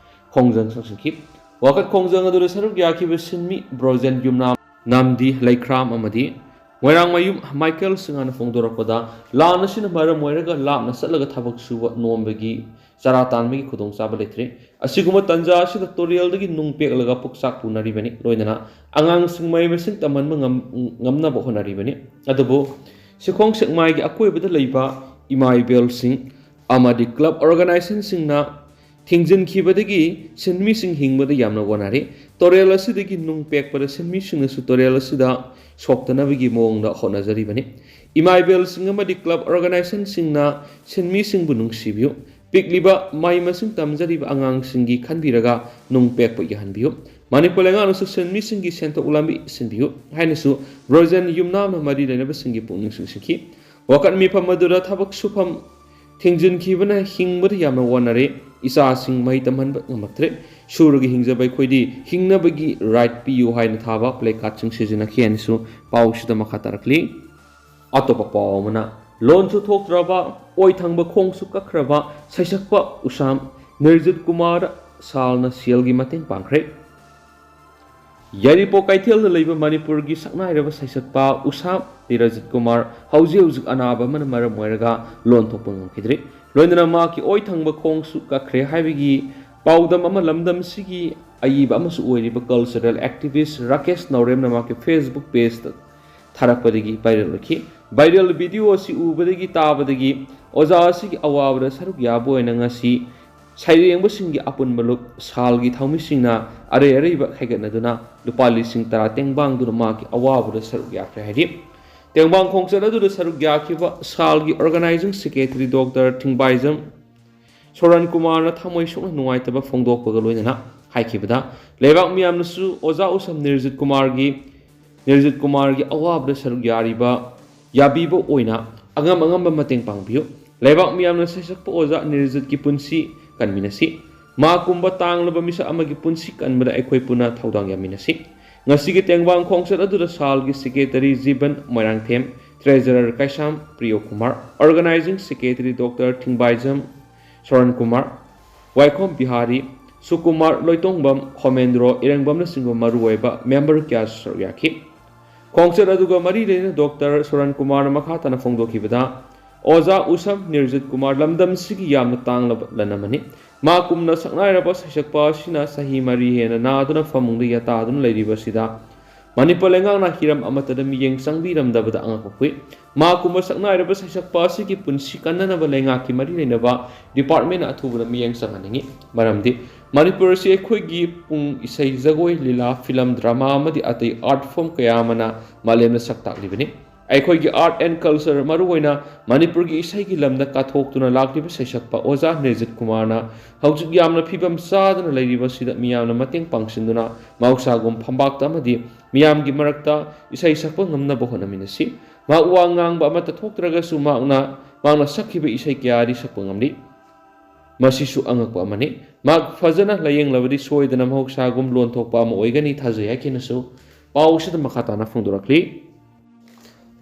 ꯈꯣꯡꯖꯪ ꯆꯪꯁꯤꯟꯈꯤ꯫ ꯋꯥꯀꯠ ꯈꯣꯡꯖꯪ ꯑꯗꯨꯗ ꯁꯔꯨꯛ ꯌꯥꯈꯤꯕ ꯁꯤꯟꯃꯤ ꯕ꯭ꯔꯣꯖꯦꯟ ꯌꯨꯝꯅꯥꯝ, ꯅꯥꯝꯗꯤ ꯂꯩꯈ꯭ꯔꯥꯝ ꯑꯃꯗꯤ ꯃꯣꯏꯔꯥꯡꯃꯌꯨꯝ ꯃꯥꯏꯀꯦꯜ ꯁꯤꯡꯍꯥꯅ ꯐꯣꯡꯗꯣꯔꯛꯄꯗ, ꯂꯥꯟ ꯑꯁꯤꯅ ꯃꯔꯝ ꯑꯣꯏꯔꯒ ꯂꯥꯞꯅ ꯆꯠꯂꯒ ꯊꯕꯛ ꯁꯨꯕ ꯅꯣꯝꯕꯒꯤ ꯆꯔꯥ ꯇꯥꯟꯕꯒꯤ ꯈꯨꯗꯣꯡꯆꯥꯕ ꯂꯩꯇ꯭ꯔꯦ꯫ ꯑꯁꯤꯒꯨꯝꯕ ꯇꯥꯟꯖꯥ ꯑꯁꯤꯗ ꯇꯨꯔꯦꯜꯗꯒꯤ ꯅꯨꯡ ꯄꯦꯛꯂꯒ ꯄꯨꯛꯆꯥꯛ ꯄꯨꯅꯔꯤꯕꯅꯤ꯫ ꯂꯣꯏꯅꯅ ꯑꯉꯥꯡꯁꯤꯡ ꯃꯍꯩ ꯃꯁꯤꯡ ꯇꯝꯍꯟꯕ ꯉꯝ-, ꯉꯝꯅꯕ ꯍꯣꯠꯅꯔꯤꯕꯅꯤ꯫ ꯑꯗꯨꯕꯨ ꯁꯤꯈꯣꯡ ꯁꯦꯛꯃꯥꯏꯒꯤ ꯑꯀꯣꯏꯕꯗ ꯂꯩꯕ ꯏꯃꯥ ꯏꯕꯦꯜꯁꯤꯡ ꯑꯃꯗꯤ club organizationꯁꯤꯡꯅ ꯊꯤꯡꯖꯤꯟꯈꯤꯕꯗꯒꯤ ꯁꯤꯟꯃꯤꯁꯤꯡ ꯍꯤꯡꯕꯗ ꯌꯥꯝꯅ ꯋꯥꯅꯔꯤ꯫ ꯇꯨꯔꯦꯜ ꯑꯁꯤꯗꯒꯤ ꯅꯨꯡ ꯄꯦꯛꯄꯗ ꯁꯤꯟꯃꯤꯁꯤꯡꯅꯁꯨ ꯇꯨꯔꯦꯜ ꯑꯁꯤꯗ ꯁꯣꯛꯇꯅꯕꯒꯤ ꯃꯑꯣꯡꯗ ꯍꯣꯠꯅꯖꯔꯤꯕꯅꯤ꯫ ꯏꯃꯥ ꯏꯕꯦꯜꯁꯤꯡ ꯑꯃꯗꯤ club organizationꯁꯤꯡꯅ ꯁꯤꯟꯃꯤꯁꯤꯡꯕꯨ ꯅꯨꯡꯁꯤꯕꯤꯌꯨ꯫ ꯄꯤꯛꯂꯤꯕ ꯃꯍꯩ ꯃꯁꯤꯡ ꯇꯝꯖꯔꯤꯕ ꯑꯉꯥꯡꯁꯤꯡꯒꯤ ꯈꯟꯕꯤꯔꯒ ꯅꯨꯡ ꯄꯦꯛꯄ ꯌꯥꯍꯟꯕꯤꯌꯨ꯫ ꯃꯅꯤꯄꯨꯔ ꯂꯩꯉꯥꯛꯅꯁꯨ ꯁꯤꯟꯃꯤꯁꯤꯡꯒꯤ ꯁꯦꯟꯊꯣꯛ ꯂꯝꯕꯤ ꯁꯤꯟꯕꯤꯌꯨ ꯍꯥꯏꯅꯁꯨ ꯕ꯭ꯔꯣꯖꯦꯟ ꯌꯨꯝꯅꯥꯝꯅ ꯃꯔꯤ ꯂꯩꯅꯕꯁꯤꯡꯒꯤ ꯄꯨꯛꯅꯤꯡ ꯆꯤꯡꯁꯤꯟꯈꯤ꯫ ꯋꯥꯀꯠ ꯃꯤꯐꯝ ꯑꯗꯨꯗ ꯊꯕꯛ ꯁꯨꯐꯝ ꯊꯤꯡꯖꯤꯟꯈꯤꯕꯅ ꯍꯤꯡꯕꯗ ꯌꯥꯝꯅ ꯋꯥꯅꯔꯦ, ꯏꯆꯥꯁꯤꯡ ꯃꯍꯩ ꯇꯝꯍꯟꯕ ꯉꯝꯂꯛꯇ꯭ꯔꯦ, ꯁꯨꯔꯒ ꯍꯤꯡꯖꯕ ꯑꯩꯈꯣꯏꯗꯤ ꯍꯤꯡꯅꯕꯒꯤ right ꯄꯤꯌꯨ ꯍꯥꯏꯅ ꯊꯥꯕ placardꯁꯤꯡ ꯁꯤꯖꯤꯟꯅꯈꯤ ꯍꯥꯏꯅꯁꯨ ꯄꯥꯎꯁꯤꯗ ꯃꯈꯥ ꯇꯥꯔꯛꯂꯤ꯫ ꯑꯇꯣꯞꯄ ꯄꯥꯎ ꯑꯃꯅ, ꯂꯣꯟꯁꯨ ꯊꯣꯛꯇ꯭ꯔꯕ, ꯑꯣꯏ ꯊꯪꯕ ꯈꯣꯡꯁꯨ ꯀꯛꯈ꯭ꯔꯕ ꯁꯩꯁꯛꯄ ꯎꯁꯥꯝ ꯅꯤꯔꯖꯤꯠ ꯀꯨꯃꯥꯔ ꯁꯥꯜꯅ ꯁꯦꯜꯒꯤ ꯃꯇꯦꯡ ꯄꯥꯡꯈ꯭ꯔꯦ꯫ ꯌꯥꯏꯔꯤꯄꯣꯛ ꯀꯩꯊꯦꯜꯗ ꯂꯩꯕ ꯃꯅꯤꯄꯨꯔꯒꯤ ꯁꯛꯅꯥꯏꯔꯕ ꯁꯩꯁꯛꯄ ꯎꯁꯥꯝ ꯅꯤꯔꯖꯤꯠ ꯀꯨꯃꯥꯔ ꯍꯧꯖꯤꯛ ꯍꯧꯖꯤꯛ ꯑꯅꯥꯕ ꯑꯃꯅ ꯃꯔꯝ ꯑꯣꯏꯔꯒ ꯂꯣꯟ ꯊꯣꯛꯄ ꯉꯝꯈꯤꯗ꯭ꯔꯤ꯫ ꯂꯣꯏꯅꯅ ꯃꯍꯥꯛꯀꯤ ꯑꯣꯏ ꯊꯪꯕ ꯈꯣꯡꯁꯨ ꯀꯛꯈ꯭ꯔꯦ ꯍꯥꯏꯕꯒꯤ ꯄꯥꯎꯗꯝ ꯑꯃ ꯂꯝꯗꯝꯁꯤꯒꯤ ꯑꯏꯕ ꯑꯃꯁꯨ ꯑꯣꯏꯔꯤꯕ cultural activist ꯔꯥꯀꯦꯁ ꯅꯥꯎꯔꯦꯝꯅ ꯃꯍꯥꯛꯀꯤ Facebook pageꯇ ꯊꯥꯔꯛꯄꯗꯒꯤ viral ꯑꯣꯏꯈꯤ꯫ Viral video ꯑꯁꯤ ꯎꯕꯗꯒꯤ ꯇꯥꯕꯗꯒꯤ ꯑꯣꯖꯥ ꯑꯁꯤꯒꯤ ꯑꯋꯥꯕꯗ ꯁꯔꯨꯛ ꯌꯥꯕ ꯑꯣꯏꯅ ꯉꯁꯤ ꯁꯩꯔꯦꯡꯕꯁꯤꯡꯒꯤ ꯑꯄꯨꯟꯕ ꯂꯨꯞ ꯁꯥꯜꯒꯤ ꯊꯧꯃꯤꯁꯤꯡꯅ ꯑꯔꯩ ꯑꯔꯩꯕ ꯈꯥꯏꯒꯠꯅꯗꯨꯅ ꯂꯨꯄꯥ ꯂꯤꯁꯤꯡ ꯇꯔꯥ ꯇꯦꯡꯕꯥꯡꯗꯨꯅ ꯃꯍꯥꯛꯀꯤ ꯑꯋꯥꯕꯗ ꯁꯔꯨꯛ ꯌꯥꯈ꯭ꯔꯦ ꯍꯥꯏꯔꯤ꯫ ꯇꯦꯡꯕꯥꯡ ꯈꯣꯡꯆꯠ ꯑꯗꯨꯗ ꯁꯔꯨꯛ ꯌꯥꯈꯤꯕ ꯁꯥꯜꯒꯤ organizing secretary Doctor ꯊꯤꯡꯕꯥꯏꯖꯝ ꯁꯣꯔꯟ ꯀꯨꯃꯥꯔꯅ ꯊꯃꯣꯏ ꯁꯣꯛꯅ ꯅꯨꯡꯉꯥꯏꯇꯕ ꯐꯣꯡꯗꯣꯛꯄꯒ ꯂꯣꯏꯅꯅ ꯍꯥꯏꯈꯤꯕꯗ, ꯂꯩꯕꯥꯛ ꯃꯤꯌꯥꯝꯅꯁꯨ ꯑꯣꯖꯥ ꯎꯁꯝ ꯅꯤꯔꯖꯤꯠ ꯀꯨꯃꯥꯔꯒꯤ, ꯅꯤꯔꯖꯤꯠ ꯀꯨꯃꯥꯔꯒꯤ ꯑꯋꯥꯕꯗ ꯁꯔꯨꯛ ꯌꯥꯔꯤꯕ, ꯌꯥꯕꯤꯕ ꯑꯣꯏꯅ ꯑꯉꯝ ꯑꯉꯝꯕ ꯃꯇꯦꯡ ꯄꯥꯡꯕꯤꯌꯨ꯫ ꯂꯩꯕꯥꯛ ꯃꯤꯌꯥꯝꯅ ꯁꯩꯁꯛꯄ ꯑꯣꯖꯥ ꯅꯤꯔꯖꯤꯠꯀꯤ ꯄꯨꯟꯁꯤ ꯀꯟꯃꯤꯟꯅꯁꯤ꯫ ꯃꯥ ꯀꯨꯝꯕ ꯇꯥꯡꯂꯕ ꯃꯤꯁꯛ ꯑꯃꯒꯤ ꯄꯨꯟꯁꯤ ꯀꯟꯕꯗ ꯑꯩꯈꯣꯏ ꯄꯨꯟꯅ ꯊꯧꯗꯥꯡ ꯌꯥꯃꯤꯟꯅꯁꯤ꯫ ꯉꯁꯤꯒꯤ ꯇꯦꯡꯕꯥꯡ ꯈꯣꯡꯆꯠ ꯑꯗꯨꯗ ꯁꯥꯜꯒꯤ secretary ꯖꯤꯕꯟ ꯃꯣꯏꯔꯥꯡꯊꯦꯝ, treasurer ꯀꯩꯁꯥꯝ ꯄ꯭ꯔꯤꯌꯣ Kumar, organizing secretary Doctor ꯊꯤꯡꯕꯥꯏꯖꯝ ꯁꯣꯔꯟ Kumar, ꯋꯥꯏꯈꯣꯝ ꯕꯤꯍꯥꯔꯤ, ꯁꯨꯀꯨꯃꯥꯔ, ꯂꯣꯏꯇꯣꯡꯕꯝ, ꯈꯣꯃꯦꯟꯗ꯭ꯔꯣ, ꯏꯔꯪꯕꯝꯅꯆꯤꯡꯕ ꯃꯔꯨꯑꯣꯏꯕ member ꯀꯌꯥꯁꯨ ꯁꯔꯨꯛ ꯌꯥꯈꯤ꯫ ꯈꯣꯡꯆꯠ ꯑꯗꯨꯒ ꯃꯔꯤ ꯂꯩꯅꯅ ꯗꯣꯛꯇꯔ ꯁꯣꯔꯟ ꯀꯨꯃꯥꯔꯅ ꯃꯈꯥ ꯇꯥꯅ ꯐꯣꯡꯗꯣꯛꯈꯤꯕꯗ, ꯑꯣꯖꯥ ꯎꯁꯝ ꯅꯤꯔꯖꯤꯠ ꯀꯨꯃꯥꯔ ꯂꯝꯗꯝꯁꯤꯒꯤ ꯌꯥꯝꯅ ꯇꯥꯡꯂꯕ ꯂꯟ ꯑꯃꯅꯤ꯫ ꯃꯥ ꯀꯨꯝꯅ ꯁꯛꯅꯥꯏꯔꯕ ꯁꯩꯁꯛꯄ ꯑꯁꯤꯅ ꯆꯍꯤ ꯃꯔꯤ ꯍꯦꯟꯅ ꯅꯥꯗꯨꯅ ꯐꯃꯨꯡꯗ ꯌꯥꯇꯥꯗꯨꯅ ꯂꯩꯔꯤꯕ ꯑꯁꯤꯗ ꯃꯅꯤꯄꯨꯔ ꯂꯩꯉꯥꯛꯅ ꯍꯤꯔꯝ ꯑꯃꯠꯇꯗ ꯃꯤꯠꯌꯦꯡ ꯆꯪꯕꯤꯔꯝꯗꯕꯗ ꯑꯉꯛꯄ ꯄꯣꯛꯏ꯫ ꯃꯥ ꯀꯨꯝꯕ ꯁꯛꯅꯥꯏꯔꯕ ꯁꯩꯁꯛꯄ ꯑꯁꯤꯒꯤ ꯄꯨꯟꯁꯤ ꯀꯟꯅꯅꯕ ꯂꯩꯉꯥꯛꯀꯤ ꯃꯔꯤ ꯂꯩꯅꯕ departmentꯅ ꯑꯊꯨꯕꯗ ꯃꯤꯠꯌꯦꯡ ꯆꯪꯍꯟꯅꯤꯡꯏ꯫ ꯃꯔꯝꯗꯤ ꯃꯅꯤꯄꯨꯔ ꯑꯁꯤ ꯑꯩꯈꯣꯏꯒꯤ ꯄꯨꯡ ꯏꯁꯩ, ꯖꯒꯣꯏ, ꯂꯤꯂꯥ, film, drama ꯑꯃꯗꯤ ꯑꯇꯩ art form ꯀꯌꯥ ꯑꯃꯅ ꯃꯥꯂꯦꯝꯗ ꯁꯛ ꯇꯥꯛꯂꯤꯕꯅꯤ꯫ ꯑꯩꯈꯣꯏꯒꯤ art and culture, ꯃꯔꯨꯑꯣꯏꯅ ꯃꯅꯤꯄꯨꯔꯒꯤ ꯏꯁꯩꯒꯤ ꯂꯝꯗ ꯀꯠꯊꯣꯛꯇꯨꯅ ꯂꯥꯛꯂꯤꯕ ꯁꯩꯁꯛꯄ ꯑꯣꯖꯥ ꯅꯤꯔꯖꯤꯠ ꯀꯨꯃꯥꯔꯅ ꯍꯧꯖꯤꯛ ꯌꯥꯝꯅ ꯐꯤꯕꯝ ꯆꯥꯗꯅ ꯂꯩꯔꯤꯕ ꯑꯁꯤꯗ ꯃꯤꯌꯥꯝꯅ ꯃꯇꯦꯡ ꯄꯥꯡꯁꯤꯟꯗꯨꯅ ꯃꯍꯧꯁꯥꯒꯨꯝ ꯐꯝꯕꯥꯛꯇ ꯑꯃꯗꯤ ꯃꯤꯌꯥꯝꯒꯤ ꯃꯔꯛꯇ ꯏꯁꯩ ꯁꯛꯄ ꯉꯝꯅꯕ ꯍꯣꯠꯅꯃꯤꯟꯅꯁꯤ꯫ ꯃꯍꯥꯛ ꯋꯥ ꯉꯥꯡꯕ ꯑꯃꯠꯇ ꯊꯣꯛꯇ꯭ꯔꯒꯁꯨ ꯃꯍꯥꯛꯅ, ꯃꯍꯥꯛꯅ ꯁꯛꯈꯤꯕ ꯏꯁꯩ ꯀꯌꯥꯗꯤ ꯁꯛꯄ ꯉꯝꯂꯤ꯫ ꯃꯁꯤꯁꯨ ꯑꯉꯛꯄ ꯑꯃꯅꯤ꯫ ꯃꯍꯥꯛ ꯐꯖꯅ ꯂꯥꯌꯦꯡꯂꯕꯗꯤ ꯁꯣꯏꯗꯅ ꯃꯍꯧꯁꯥꯒꯨꯝ ꯂꯣꯟ ꯊꯣꯛꯄ ꯑꯃ ꯑꯣꯏꯒꯅꯤ ꯊꯥꯖꯩ ꯍꯥꯏꯈꯤꯅꯁꯨ ꯄꯥꯎ ꯑꯁꯤꯗ ꯃꯈꯥ ꯇꯥꯅ ꯐꯣꯡꯗꯣꯔꯛꯂꯤ꯫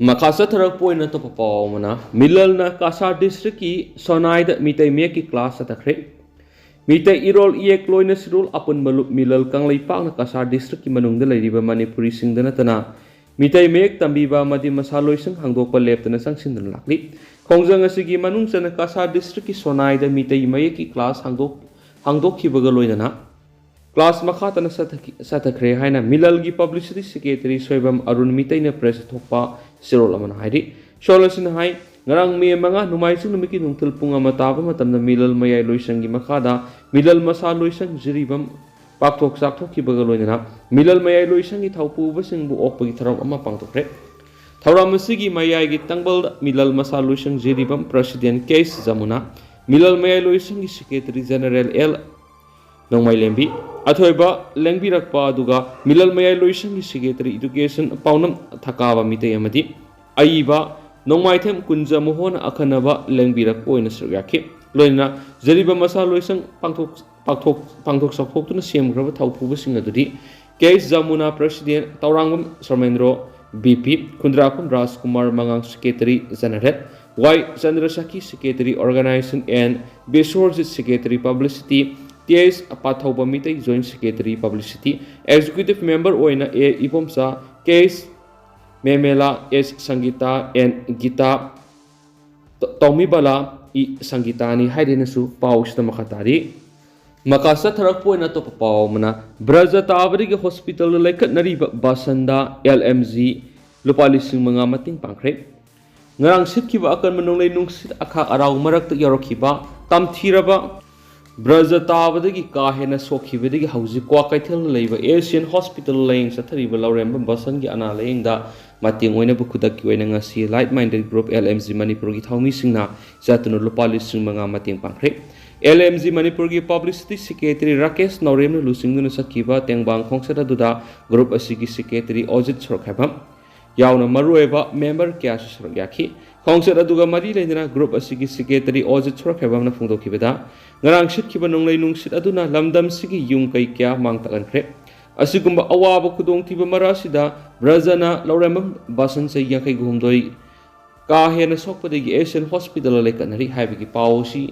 ꯃꯈꯥ ꯆꯠꯊꯔꯛꯄ ꯑꯣꯏꯅ ꯑꯇꯣꯞꯄ ꯄꯥꯎ ꯑꯃꯅ, ꯃꯤꯂꯜꯅ ꯀꯁꯥꯔ ꯗꯤꯁꯇ꯭ꯔꯤꯛꯀꯤ ꯁꯣꯅꯥꯏꯗ ꯃꯤꯇꯩ ꯃꯌꯦꯛꯀꯤ ꯀ꯭ꯂꯥꯁ ꯆꯠꯊꯈ꯭ꯔꯦ꯫ ꯃꯤꯇꯩ ꯏꯔꯣꯜ ꯏꯌꯦꯛ ꯂꯣꯏꯅ ꯁꯤꯔꯣꯜ ꯑꯄꯨꯟꯕ ꯂꯨꯞ ꯃꯤꯂꯜ ꯀꯪꯂꯩꯄꯥꯛꯅ ꯀꯁꯥꯔ ꯗꯤꯁꯇ꯭ꯔꯤꯛꯀꯤ ꯃꯅꯨꯡꯗ ꯂꯩꯔꯤꯕ ꯃꯅꯤꯄꯨꯔꯤꯁꯤꯡꯗ ꯅꯠꯇꯅ ꯃꯤꯇꯩ ꯃꯌꯦꯛ ꯇꯝꯕꯤꯕ ꯑꯃꯗꯤ ꯃꯁꯥ ꯂꯣꯏꯁꯪ ꯍꯥꯡꯗꯣꯛꯄ ꯂꯦꯞꯇꯅ ꯆꯪꯁꯤꯟꯗꯨꯅ ꯂꯥꯛꯂꯤ꯫ ꯈꯣꯡꯖꯪ ꯑꯁꯤꯒꯤ ꯃꯅꯨꯡ ꯆꯟꯅ ꯀꯁꯥꯔ ꯗꯤꯁꯇ꯭ꯔꯤꯛꯀꯤ ꯁꯣꯅꯥꯏꯗ ꯃꯤꯇꯩ ꯃꯌꯦꯛꯀꯤ ꯀ꯭ꯂꯥꯁ ꯍꯥꯡꯗꯣꯛ-, ꯍꯥꯡꯗꯣꯛꯈꯤꯕꯒ ꯂꯣꯏꯅꯅ ꯀ꯭ꯂꯥꯁ ꯃꯈꯥ ꯇꯥꯅ ꯆꯠꯊꯈꯤ-, ꯆꯠꯊꯈ꯭ꯔꯦ ꯍꯥꯏꯅ ꯃꯤꯂꯜꯒꯤ ꯄꯕ꯭ꯂꯤꯁꯤꯇꯤ ꯁꯦꯀ꯭ꯔꯦꯇꯔꯤ ꯁꯣꯏꯕꯝ ꯑꯔꯨꯟ ꯃꯤꯇꯩꯅ ꯄ꯭ꯔꯦꯁꯇ ꯊꯣꯛꯄ ꯆꯦꯔꯣꯜ ꯑꯃꯅ ꯍꯥꯏꯔꯤ꯫ ꯁꯣꯜ ꯑꯁꯤꯅ ꯍꯥꯏ, ꯉꯔꯥꯡ ꯃꯦ ꯃꯉꯥ ꯅꯣꯡꯃꯥꯏꯖꯤꯡ ꯅꯨꯃꯤꯠꯀꯤ ꯅꯨꯡꯊꯤꯜ ꯄꯨꯡ ꯑꯃ ꯇꯥꯕ ꯃꯇꯝꯗ ꯃꯤꯂꯜ ꯃꯌꯥꯏ ꯂꯣꯏꯁꯪꯒꯤ ꯃꯈꯥꯗ ꯃꯤꯂꯜ ꯃꯁꯥ ꯂꯣꯏꯁꯪ ꯖꯤꯔꯤꯕꯝ ꯄꯥꯛꯊꯣꯛ ꯆꯥꯛꯊꯣꯛꯈꯤꯕꯒ ꯂꯣꯏꯅꯅ ꯃꯤꯂꯜ ꯃꯌꯥꯏ ꯂꯣꯏꯁꯪꯒꯤ ꯊꯧꯄꯨꯕꯁꯤꯡꯕꯨ ꯑꯣꯛꯄꯒꯤ ꯊꯧꯔꯝ ꯑꯃ ꯄꯥꯡꯊꯣꯛꯈ꯭ꯔꯦ꯫ ꯊꯧꯔꯝ ꯑꯁꯤꯒꯤ ꯃꯌꯥꯏꯒꯤ ꯇꯪꯕꯜꯗ ꯃꯤꯂꯜ ꯃꯁꯥ ꯂꯣꯏꯁꯪ ꯖꯤꯔꯤꯕꯝ ꯄ꯭ꯔꯁꯤꯗꯦꯟ ꯀꯦ ꯑꯦꯁ ꯖꯃꯨꯅꯥ, ꯃꯤꯂꯜ ꯃꯌꯥꯏ ꯂꯣꯏꯁꯪꯒꯤ ꯁꯦꯀ꯭ꯔꯦꯇꯔꯤ ꯖꯦꯅꯔꯦꯜ ꯑꯦꯜ ꯅꯣꯡꯃꯥꯏꯂꯦꯝꯕꯤ ꯑꯊꯣꯏꯕ ꯂꯦꯡꯕꯤꯔꯛꯄ, ꯑꯗꯨꯒ ꯃꯤꯂꯜ ꯃꯌꯥꯏ ꯂꯣꯏꯁꯪꯒꯤ ꯁꯦꯀ꯭ꯔꯦꯇꯔꯤ ꯏꯗꯨꯀꯦꯁꯟ ꯄꯥꯎꯅꯝ ꯊꯀꯥꯕ ꯃꯤꯇꯩ ꯑꯃꯗꯤ ꯑꯏꯕ ꯅꯣꯡꯃꯥꯏꯊꯦꯝ ꯀꯨꯟꯖ ꯃꯣꯍꯣꯟ ꯑꯈꯟꯅꯕ ꯂꯦꯡꯕꯤꯔꯛꯄ ꯑꯣꯏꯅ ꯁꯔꯨꯛ ꯌꯥꯈꯤ꯫ ꯂꯣꯏꯅꯅ ꯖꯤꯔꯤꯕꯝ ꯃꯁꯥ ꯂꯣꯏꯁꯪ ꯄꯥꯡꯊꯣꯛ-, ꯄꯥꯛꯊꯣꯛ-, ꯄꯥꯡꯊꯣꯛ ꯆꯥꯎꯊꯣꯛꯇꯨꯅ ꯁꯦꯝꯈ꯭ꯔꯕ ꯊꯧꯄꯨꯕꯁꯤꯡ ꯑꯗꯨꯗꯤ K S Jamuna president, Taorangbam Somendro B P, Khundrakpam Rajkumar ꯃꯉꯥꯡ secretary general, Y Chandrasakhi secretary organization N Biswarjit secretary publicity, T S Pathouba Meitei joint secretary publicity, executive member ꯑꯣꯏꯅ A Ibomcha, K S ꯃꯦꯃꯦꯂꯥ, S ꯁꯪꯒꯤꯇꯥ, and guitar, ꯇ-, ꯇꯧꯃꯤꯕꯂꯥ ꯏ ꯁꯪꯒꯤꯇꯥꯅꯤ ꯍꯥꯏꯗꯨꯅꯁꯨ ꯄꯥꯎꯁꯤꯗ ꯃꯈꯥ ꯇꯥꯔꯤ꯫ ꯃꯈꯥ ꯆꯠꯊꯔꯛꯄ ꯑꯣꯏꯅ ꯑꯇꯣꯞꯄ ꯄꯥꯎ ꯑꯃꯅ, ꯕ꯭ꯔꯖ ꯇꯥꯕꯗꯒꯤ ꯍꯣꯁꯄꯤꯇꯥꯜꯗ ꯂꯩꯈꯠꯅꯔꯤꯕ ꯕꯥꯁꯟꯗ ꯑꯦꯜ ꯑꯦꯝ ꯖꯤ ꯂꯨꯄꯥ ꯂꯤꯁꯤꯡ ꯃꯉꯥ ꯃꯇꯦꯡ ꯄꯥꯡꯈ꯭ꯔꯦ꯫ ꯉꯔꯥꯡ ꯁꯤꯠꯈꯤꯕ ꯑꯀꯟꯕ ꯅꯣꯡꯂꯩ ꯅꯨꯡꯁꯤꯠ ꯑꯈꯥꯛ ꯑꯔꯥꯎ ꯃꯔꯛꯇ ꯌꯥꯎꯔꯛꯈꯤꯕ ꯇꯝꯊꯤꯔꯕ ꯕ꯭ꯔꯖ ꯇꯥꯕꯗꯒꯤ ꯀꯥ ꯍꯦꯟꯅ ꯁꯣꯛꯈꯤꯕꯗꯒꯤ ꯍꯧꯖꯤꯛ ꯀ꯭ꯋꯥꯀꯩꯊꯦꯜꯗ ꯂꯩꯕ ꯑꯦꯁꯤꯌꯥꯟ ꯍꯣꯁꯄꯤꯇꯥꯜ ꯂꯥꯌꯦꯡ ꯆꯠꯊꯔꯤꯕ ꯂꯧꯔꯦꯝꯕꯝ ꯕꯁꯟꯒꯤ ꯑꯅꯥ ꯂꯥꯌꯦꯡꯗ ꯃꯇꯦꯡ ꯑꯣꯏꯅꯕ ꯈꯨꯗꯛꯀꯤ ꯑꯣꯏꯅ ꯉꯁꯤ Like Minded Group L M G ꯃꯅꯤꯄꯨꯔꯒꯤ ꯊꯧꯃꯤꯁꯤꯡꯅ ꯆꯠꯇꯨꯅ ꯂꯨꯄꯥ ꯂꯤꯁꯤꯡ ꯃꯉꯥ ꯃꯇꯦꯡ ꯄꯥꯡꯈ꯭ꯔꯦ꯫ L M G ꯃꯅꯤꯄꯨꯔꯒꯤ ꯄꯕ꯭ꯂꯤꯁꯤꯇꯤ ꯁꯦꯀ꯭ꯔꯦꯇꯔꯤ ꯔꯥꯀꯦꯁ ꯅꯥꯎꯔꯦꯝꯅ ꯂꯨꯆꯤꯡꯗꯨꯅ ꯆꯠꯈꯤꯕ ꯇꯦꯡꯕꯥꯡ ꯈꯣꯡꯆꯠ ꯑꯗꯨꯗ ꯒ꯭ꯔꯨꯞ ꯑꯁꯤꯒꯤ ꯁꯦꯀ꯭ꯔꯦꯇꯔꯤ ꯑꯣꯖꯤꯠ ꯁꯣꯔꯣꯛꯈꯥꯏꯕꯝ ꯌꯥꯎꯅ ꯃꯔꯨꯑꯣꯏꯕ ꯃꯦꯝꯕꯔ ꯀꯌꯥꯁꯨ ꯁꯔꯨꯛ ꯌꯥꯈꯤ꯫ ꯈꯣꯡꯆꯠ ꯑꯗꯨꯒ ꯃꯔꯤ ꯂꯩꯅꯅ ꯒ꯭ꯔꯨꯞ ꯑꯁꯤꯒꯤ ꯁꯦꯀ꯭ꯔꯦꯇꯔꯤ ꯑꯣꯖꯤꯠ ꯁꯣꯔꯣꯛꯈꯥꯏꯕꯝꯅ ꯐꯣꯡꯗꯣꯛꯈꯤꯕꯗ, ꯉꯔꯥꯡ ꯁꯤꯠꯈꯤꯕ ꯅꯣꯡꯂꯩ ꯅꯨꯡꯁꯤꯠ ꯑꯗꯨꯅ ꯂꯝꯗꯝꯁꯤꯒꯤ ꯌꯨꯝ ꯀꯩ ꯀꯌꯥ ꯃꯥꯡ ꯇꯥꯛꯍꯟꯈ꯭ꯔꯦ꯫ ꯑꯁꯤꯒꯨꯝꯕ ꯑꯋꯥꯕ ꯈꯨꯗꯣꯡꯊꯤꯕ ꯃꯔꯛ ꯑꯁꯤꯗ ꯕ꯭ꯔꯖꯅ ꯂꯧꯔꯦꯝꯕꯝ ꯕꯁꯟ ꯆꯍꯤ ꯌꯥꯡꯈꯩ ꯍꯨꯝꯗꯣꯏ ꯀꯥ ꯍꯦꯟꯅ ꯁꯣꯛꯄꯗꯒꯤ ꯑꯦꯁꯤꯌꯥꯟ ꯍꯣꯁꯄꯤꯇꯥꯜꯗ ꯂꯩꯈꯠꯅꯔꯤ ꯍꯥꯏꯕꯒꯤ ꯄꯥꯎ ꯑꯁꯤ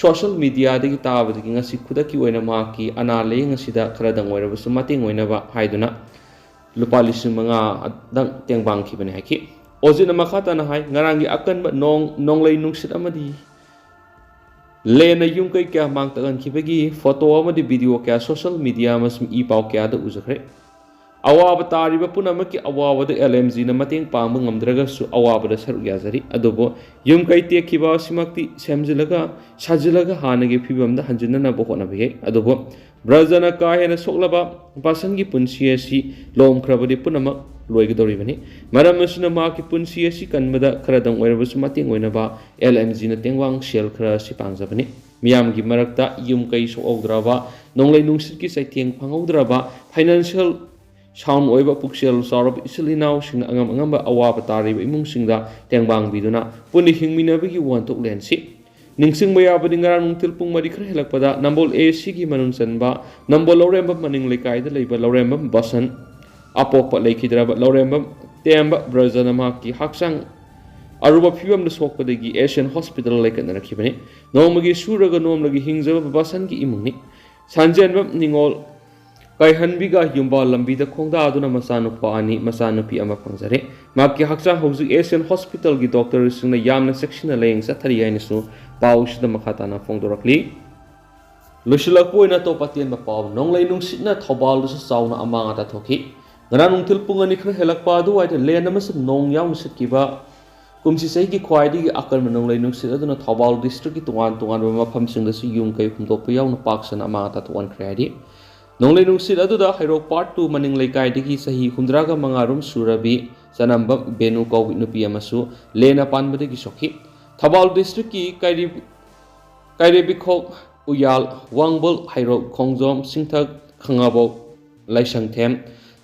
ꯁꯣꯁꯤꯌꯦꯜ ꯃꯤꯗꯤꯌꯥꯗꯒꯤ ꯇꯥꯕꯗꯒꯤ ꯉꯁꯤ ꯈꯨꯗꯛꯀꯤ ꯑꯣꯏꯅ ꯃꯍꯥꯛꯀꯤ ꯑꯅꯥ ꯂꯥꯌꯦꯡ ꯑꯁꯤꯗ ꯈꯔꯗꯪ ꯑꯣꯏꯔꯕꯁꯨ ꯃꯇꯦꯡ ꯑꯣꯏꯅꯕ ꯍꯥꯏꯗꯨꯅ ꯂꯨꯄꯥ ꯂꯤꯁꯤꯡ ꯃꯉꯥꯗꯪ ꯇꯦꯡꯕꯥꯡꯈꯤꯕꯅꯤ ꯍꯥꯏꯈꯤ꯫ ꯑꯣꯖꯤꯠꯅ ꯃꯈꯥ ꯇꯥꯅ ꯍꯥꯏ, ꯉꯔꯥꯡꯒꯤ ꯑꯀꯟꯕ ꯅꯣꯡ, ꯅꯣꯡꯂꯩ ꯅꯨꯡꯁꯤꯠ ꯑꯃꯗꯤ ꯂꯦꯟꯅ ꯌꯨꯝ ꯀꯩ ꯀꯌꯥ ꯃꯥꯡ ꯇꯥꯛꯍꯟꯈꯤꯕꯒꯤ ꯐꯣꯇꯣ ꯑꯃꯗꯤ ꯚꯤꯗꯤꯑꯣ ꯀꯌꯥ ꯁꯣꯁꯤꯌꯦꯜ ꯃꯤꯗꯤꯌꯥ ꯑꯃꯁꯨꯡ ꯏ ꯄꯥꯎ ꯀꯌꯥꯗ ꯎꯖꯈ꯭ꯔꯦ꯫ ꯑꯋꯥꯕ ꯇꯥꯔꯤꯕ ꯄꯨꯝꯅꯃꯛꯀꯤ ꯑꯋꯥꯕꯗ ꯑꯦꯜ ꯑꯦꯝ ꯖꯤꯅ ꯃꯇꯦꯡ ꯄꯥꯡꯕ ꯉꯝꯗ꯭ꯔꯒꯁꯨ ꯑꯋꯥꯕꯗ ꯁꯔꯨꯛ ꯌꯥꯖꯔꯤ꯫ ꯑꯗꯨꯕꯨ ꯌꯨꯝ ꯀꯩ ꯇꯦꯛꯈꯤꯕ ꯑꯁꯤꯃꯛꯇꯤ ꯁꯦꯝꯖꯤꯜꯂꯒ, ꯁꯥꯖꯤꯜꯂꯒ ꯍꯥꯟꯅꯒꯤ ꯐꯤꯕꯝꯗ ꯍꯟꯖꯤꯟꯅꯅꯕ ꯍꯣꯠꯅꯕ ꯌꯥꯏ꯫ ꯑꯗꯨꯕꯨ ꯕ꯭ꯔꯖꯅ ꯀꯥ ꯍꯦꯟꯅ ꯁꯣꯛꯂꯕ ꯕꯁꯟꯒꯤ ꯄꯨꯟꯁꯤ ꯑꯁꯤ ꯂꯣꯝꯈ꯭ꯔꯕꯗꯤ ꯄꯨꯝꯅꯃꯛ ꯂꯣꯏꯒꯗꯧꯔꯤꯕꯅꯤ꯫ ꯃꯔꯝ ꯑꯁꯤꯅ ꯃꯍꯥꯛꯀꯤ ꯄꯨꯟꯁꯤ ꯑꯁꯤ ꯀꯟꯕꯗ ꯈꯔꯗꯪ ꯑꯣꯏꯔꯕꯁꯨ ꯃꯇꯦꯡ ꯑꯣꯏꯅꯕ ꯑꯦꯜ ꯑꯦꯝ ꯖꯤꯅ ꯇꯦꯡꯕꯥꯡ ꯁꯦꯜ ꯈꯔ ꯑꯁꯤ ꯄꯥꯡꯖꯕꯅꯤ꯫ ꯃꯤꯌꯥꯝꯒꯤ ꯃꯔꯛꯇ ꯌꯨꯝ ꯀꯩ ꯁꯣꯛꯍꯧꯗ꯭ꯔꯕ, ꯅꯣꯡꯂꯩ ꯅꯨꯡꯁꯤꯠꯀꯤ ꯆꯩꯊꯦꯡ ꯐꯪꯍꯧꯗ꯭ꯔꯕ, ꯐꯥꯏꯅꯥꯟꯁꯤꯌꯦꯜ ꯁꯥꯎꯟ ꯑꯣꯏꯕ, ꯄꯨꯛꯆꯦꯜ ꯆꯥꯎꯔꯕ ꯏꯆꯤꯜ ꯏꯅꯥꯎꯁꯤꯡꯅ ꯑꯉꯝ ꯑꯉꯝꯕ ꯑꯋꯥꯕ ꯇꯥꯔꯤꯕ ꯏꯃꯨꯡꯁꯤꯡꯗ ꯇꯦꯡꯕꯥꯡꯕꯤꯗꯨꯅ ꯄꯨꯟꯅ ꯍꯤꯡꯃꯤꯟꯅꯕꯒꯤ ꯋꯥꯍꯟꯊꯣꯛ ꯂꯦꯟꯁꯤ꯫ ꯅꯤꯡꯁꯤꯡꯕ ꯌꯥꯕꯗꯤ ꯉꯔꯥꯡ ꯅꯨꯡꯊꯤꯜ ꯄꯨꯡ ꯃꯔꯤ ꯈꯔ ꯍꯦꯜꯂꯛꯄꯗ ꯅꯝꯕꯣꯜ ꯑꯦ ꯁꯤꯒꯤ ꯃꯅꯨꯡ ꯆꯟꯕ ꯅꯝꯕꯣꯜ ꯂꯧꯔꯦꯝꯕꯝ ꯃꯅꯤꯡ ꯂꯩꯀꯥꯏꯗ ꯂꯩꯕ ꯂꯧꯔꯦꯝꯕꯝ ꯕꯁꯟ ꯑꯄꯣꯛꯄ ꯂꯩꯈꯤꯗ꯭ꯔꯕ ꯂꯧꯔꯦꯝꯕꯝ ꯇꯦꯝꯕ ꯕ꯭ꯔꯖꯅ ꯃꯍꯥꯛꯀꯤ ꯍꯛꯆꯥꯡ ꯑꯔꯨꯕ ꯐꯤꯕꯝꯗ ꯁꯣꯛꯄꯗꯒꯤ ꯑꯦꯁꯤꯌꯥꯟ ꯍꯣꯁꯄꯤꯇꯥꯜ ꯂꯩꯈꯠꯅꯔꯛꯈꯤꯕꯅꯤ꯫ ꯅꯣꯡꯃꯒꯤ ꯁꯨꯔꯒ ꯅꯣꯝꯂꯒ ꯍꯤꯡꯖꯕ ꯕꯁꯟꯒꯤ ꯏꯃꯨꯡꯅꯤ꯫ ꯁꯟꯖꯦꯟꯕꯝ ꯅꯤꯉꯣꯜ ꯀꯥꯏꯍꯟꯕꯤꯒ ꯌꯨꯝꯕꯥꯜ ꯂꯝꯕꯤꯗ ꯈꯣꯡꯗꯥꯗꯨꯅ ꯃꯆꯥꯅꯨꯄꯥ ꯑꯅꯤ, ꯃꯆꯥꯅꯨꯄꯤ ꯑꯃ ꯐꯪꯖꯔꯦ꯫ ꯃꯍꯥꯛꯀꯤ ꯍꯛꯆꯥꯡ ꯍꯧꯖꯤꯛ ꯑꯦꯁꯤꯌꯥꯟ ꯍꯣꯁꯄꯤꯇꯥꯜꯒꯤ ꯗꯣꯛꯇꯔꯁꯤꯡꯅ ꯌꯥꯝꯅ ꯆꯦꯛꯁꯤꯟꯅ ꯂꯥꯌꯦꯡ ꯆꯠꯊꯔꯤ ꯍꯥꯏꯅꯁꯨ ꯄꯥꯎꯁꯤꯗ ꯃꯈꯥ ꯇꯥꯅ ꯐꯣꯡꯗꯣꯔꯛꯂꯤ꯫ ꯂꯣꯏꯁꯤꯜꯂꯛꯄ ꯑꯣꯏꯅ ꯑꯇꯣꯞꯄ ꯑꯇꯦꯟꯕ ꯄꯥꯎ, ꯅꯣꯡꯂꯩ ꯅꯨꯡꯁꯤꯠꯅ ꯊꯧꯕꯥꯜꯗꯁꯨ ꯆꯥꯎꯅ ꯑꯃꯥꯡ ꯑꯇꯥ ꯊꯣꯛꯈꯤ꯫ ꯉꯔꯥꯡ ꯅꯨꯡꯊꯤꯜ ꯄꯨꯡ ꯑꯅꯤ ꯈꯔ ꯍꯦꯜꯂꯛꯄ ꯑꯗꯨꯋꯥꯏꯗ ꯂꯦꯟ ꯑꯃꯁꯨꯡ ꯅꯣꯡ ꯌꯥꯎꯅ ꯁꯤꯠꯈꯤꯕ ꯀꯨꯝꯁꯤ ꯆꯍꯤꯒꯤ ꯈ꯭ꯋꯥꯏꯗꯒꯤ ꯑꯀꯟꯕ ꯅꯣꯡꯂꯩ ꯅꯨꯡꯁꯤꯠ ꯑꯗꯨꯅ ꯊꯧꯕꯥꯜ ꯗꯤꯁꯇ꯭ꯔꯤꯛꯀꯤ ꯇꯣꯉꯥꯟ ꯇꯣꯉꯥꯟꯕ ꯃꯐꯝꯁꯤꯡꯗꯁꯨ ꯌꯨꯝ ꯀꯩ ꯍꯨꯝꯗꯣꯛꯄ ꯌꯥꯎꯅ ꯄꯥꯛ ꯁꯟꯅ ꯑꯃꯥꯡ ꯑꯇꯥ ꯊꯣꯛꯍꯟꯈ꯭ꯔꯦ ꯍꯥꯏꯔꯤ꯫ ꯅꯣꯡꯂꯩ ꯅꯨꯡꯁꯤꯠ ꯑꯗꯨꯗ ꯍꯩꯔꯣꯛ ꯄꯥꯔꯠ ꯇꯨ ꯃꯅꯤꯡ ꯂꯩꯀꯥꯏꯗꯒꯤ ꯆꯍꯤ ꯍꯨꯝꯗ꯭ꯔꯥꯒ ꯃꯉꯥ ꯔꯣꯝ ꯁꯨꯔꯕꯤ ꯆꯅꯝꯕꯝ ꯕꯦꯅꯨ ꯀꯧꯕꯤ ꯅꯨꯄꯤ ꯑꯃꯁꯨ ꯂꯦꯟꯅ ꯄꯥꯟꯕꯗꯒꯤ ꯁꯣꯛꯈꯤ꯫ ꯊꯧꯕꯥꯜ ꯗꯤꯁꯇ꯭ꯔꯤꯛꯀꯤ ꯀꯩꯔꯤ-, ꯀꯩꯔꯦꯕꯤꯈꯣꯛ, ꯎꯌꯥꯜ, ꯋꯥꯡꯕꯜ, ꯍꯩꯔꯣꯛ, ꯈꯣꯡꯖꯣꯝ, ꯁꯤꯡꯊꯛ, ꯈꯥꯉꯕꯣꯛ, ꯂꯥꯏꯁꯪꯊꯦꯝ,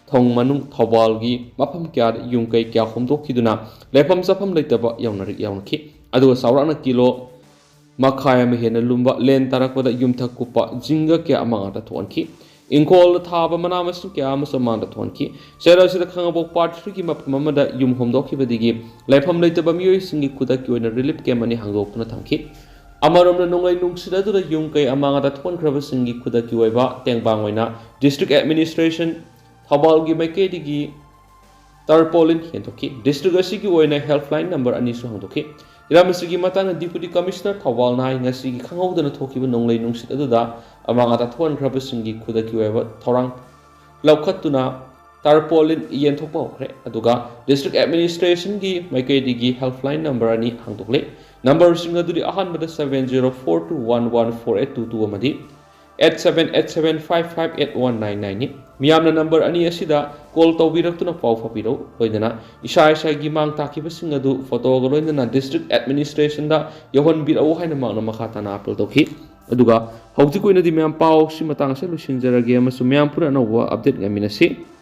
ꯊꯣꯡ ꯃꯅꯨꯡ, ꯊꯧꯕꯥꯜꯒꯤ ꯃꯐꯝ ꯀꯌꯥꯗ ꯌꯨꯝ ꯀꯩ ꯀꯌꯥ ꯍꯣꯝꯗꯣꯛꯈꯤꯗꯨꯅ ꯂꯩꯐꯝ ꯆꯥꯐꯝ ꯂꯩꯇꯕ ꯌꯥꯎꯅꯔꯤ-, ꯌꯥꯎꯅꯈꯤ꯫ ꯑꯗꯨꯒ ꯆꯥꯎꯔꯥꯛꯅ ꯀꯤꯂꯣ ꯃꯈꯥꯏ ꯑꯃ ꯍꯦꯟꯅ ꯂꯨꯝꯕ ꯂꯦꯟ ꯇꯥꯔꯛꯄꯗ ꯌꯨꯝꯊꯛ ꯀꯨꯞꯄ ꯖꯤꯡꯒ ꯀꯌꯥ ꯑꯃꯥꯡ ꯑꯇꯥ ꯊꯣꯛꯍꯟꯈꯤ꯫ ꯏꯪꯈꯣꯜꯗ ꯊꯥꯕ ꯃꯅꯥ ꯃꯁꯤꯡ ꯀꯌꯥ ꯑꯃꯁꯨ ꯑꯃꯥꯡꯗ ꯊꯣꯛꯍꯟꯈꯤ꯫ ꯆꯩꯔꯥꯎ ꯑꯁꯤꯗ ꯈꯥꯉꯕꯣꯛ ꯄꯥꯔꯠ ꯊ꯭ꯔꯤꯒꯤ ꯃꯐꯝ ꯑꯃꯗ ꯌꯨꯝ ꯍꯣꯡꯗꯣꯛꯈꯤꯕꯗꯒꯤ ꯂꯩꯐꯝ ꯂꯩꯇꯕ ꯃꯤꯑꯣꯏꯁꯤꯡꯒꯤ ꯈꯨꯗꯛꯀꯤ ꯑꯣꯏꯅ ꯔꯤꯂꯤꯐ ꯀꯦꯝꯞ ꯑꯅꯤ ꯍꯥꯡꯗꯣꯛꯇꯨꯅ ꯊꯝꯈꯤ꯫ ꯑꯃꯔꯣꯝꯗ, ꯅꯣꯡꯂꯩ ꯅꯨꯡꯁꯤꯠ ꯑꯗꯨꯗ ꯌꯨꯝ ꯀꯩ ꯑꯃꯥꯡ ꯑꯇꯥ ꯊꯣꯛꯍꯟꯈ꯭ꯔꯕꯁꯤꯡꯒꯤ ꯈꯨꯗꯛꯀꯤ ꯑꯣꯏꯕ ꯇꯦꯡꯕꯥꯡ ꯑꯣꯏꯅ ꯗꯤꯁꯇ꯭ꯔꯤꯛ ꯑꯦꯗꯃꯤꯅꯤꯁꯇ꯭ꯔꯦꯁꯟ ꯊꯧꯕꯥꯜꯒꯤ ꯃꯥꯏꯀꯩꯗꯒꯤ ꯇꯥꯔꯄꯣꯂꯤꯟ ꯌꯦꯟꯊꯣꯛꯈꯤ꯫ ꯗꯤꯁꯇ꯭ꯔꯤꯛ ꯑꯁꯤꯒꯤ ꯑꯣꯏꯅ ꯍꯦꯜꯞꯂꯥꯏꯟ ꯅꯝꯕꯔ ꯑꯅꯤꯁꯨ ꯍꯥꯡꯗꯣꯛꯈꯤ꯫ ꯍꯤꯔꯝ ꯑꯁꯤꯒꯤ ꯃꯇꯥꯡꯗ ꯗꯤꯄꯨꯇꯤ ꯀꯃꯤꯁꯅꯔ ꯊꯧꯕꯥꯜꯅ ꯍꯥꯏ, ꯉꯁꯤꯒꯤ ꯈꯪꯍꯧꯗꯅ ꯊꯣꯛꯈꯤꯕ ꯅꯣꯡꯂꯩ ꯅꯨꯡꯁꯤꯠ ꯑꯗꯨꯗ ꯑꯃꯥꯡ ꯑꯇꯥ ꯊꯣꯛꯍꯟꯈ꯭ꯔꯕꯁꯤꯡꯒꯤ ꯈꯨꯗꯛꯀꯤ ꯑꯣꯏꯕ ꯊꯧꯔꯥꯡ ꯂꯧꯈꯠꯇꯨꯅ ꯇꯥꯔꯄꯣꯂꯤꯟ ꯌꯦꯟꯊꯣꯛꯄ ꯍꯧꯈ꯭ꯔꯦ꯫ ꯑꯗꯨꯒ ꯗꯤꯁꯇ꯭ꯔꯤꯛ ꯑꯦꯗꯃꯤꯅꯤꯁꯇ꯭ꯔꯦꯁꯟꯒꯤ ꯃꯥꯏꯀꯩꯗꯒꯤ ꯍꯦꯜꯞꯂꯥꯏꯟ ꯅꯝꯕꯔ ꯑꯅꯤ ꯍꯥꯡꯗꯣꯛꯂꯦ꯫ ꯅꯝꯕꯔꯁꯤꯡ ꯑꯗꯨꯗꯤ ꯑꯍꯥꯟꯕꯗ seven zero four two one one four eight two two ꯑꯃꯗꯤ eight seven eight seven five five eight one nine nine ꯅꯤ꯫ ꯃꯤꯌꯥꯝꯅ ꯅꯝꯕꯔ ꯑꯅꯤ ꯑꯁꯤꯗ ꯀꯣꯜ ꯇꯧꯕꯤꯔꯛꯇꯨꯅ ꯄꯥꯎ ꯐꯥꯎꯕꯤꯔꯛꯎ꯫ ꯂꯣꯏꯅꯅ ꯏꯁꯥ ꯏꯁꯥꯒꯤ ꯃꯥꯡ ꯇꯥꯛꯈꯤꯕꯁꯤꯡ ꯑꯗꯨ ꯐꯣꯇꯣꯒ ꯂꯣꯏꯅꯅ ꯗꯤꯁꯇ꯭ꯔꯤꯛ ꯑꯦꯗꯃꯤꯅꯤꯁꯇ꯭ꯔꯦꯁꯟꯗ ꯌꯧꯍꯟꯕꯤꯔꯛꯎ ꯍꯥꯏꯅ ꯃꯍꯥꯛꯅ ꯃꯈꯥ ꯇꯥꯅ ꯑꯥꯄꯤꯜ ꯇꯧꯈꯤ꯫ ꯑꯗꯨꯒ ꯍꯧꯖꯤꯛꯀꯤ ꯑꯣꯏꯅꯗꯤ ꯃꯌꯥꯝ ꯄꯥꯎꯁꯤ ꯃꯇꯥꯡ ꯑꯁꯤꯗ ꯂꯣꯏꯁꯤꯟꯖꯔꯒꯦ ꯑꯃꯁꯨꯡ ꯃꯌꯥꯝ ꯄꯨꯟꯅ ꯑꯅꯧꯕ ꯑꯞꯗꯦꯠ ꯉꯥꯏꯃꯤꯟꯅꯁꯤ꯫